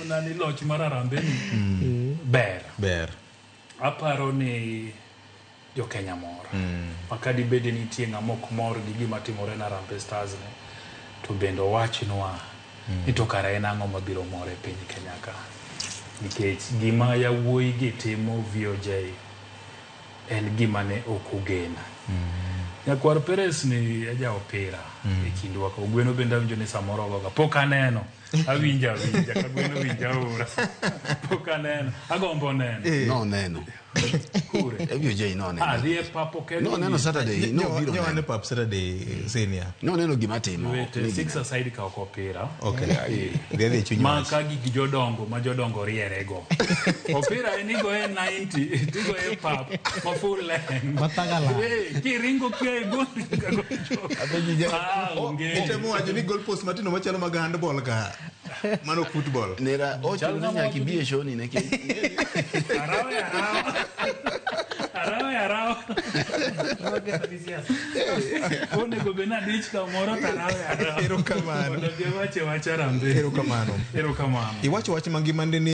mana ni loch mar Harambee ni ber. Ber. Aparo ni jo-Kenya mor. Ma ka dibed ni nitie ng'ama ok mor gi gima timore na Harambee Stars ni, to bende owachnwa ni to kara en ang'o mabiro more e piny Kenya ka. Nikech gima yawuoyi gi timo VOJ en gima ne ok ogen. Nyakwar Perez ni e ja opira e kindwa ka. Ogweno bende awinjo ni samoro ogoga. Pok aneno. Awinjo awinja ka gweno winja ora. Pok aneno. Agombo neno. Noneno. Kure. FUJ noneno. Ah, dhi e pap ok en Noneno Saturday, nobiro Nyowa ne neno. pap Saturday senior. Noneno gima timo. Wete, Ni six aside ka ok opira. Okay. Dhi adhi e chuny Ma wach. ka gik jodongo ma jodongo riere go. Opira en igoye 90, tigoye pap ma full length. Mathagala. Eh, kiringo kia e gol nyaka gol chop. Ah, onge. Itemo wacho ni goal post matindo machalo mag handball ka. Mano football. Nera ochuno ni nyaka ibi e show ni nikech Arawe arawa. Arawe arawa. Onego bed ni adich kamoro to arawe arawa. Erokamano. Mondo giwache wach Harambee. Erokamano. Erokamano. Iwacho wach mangima ni.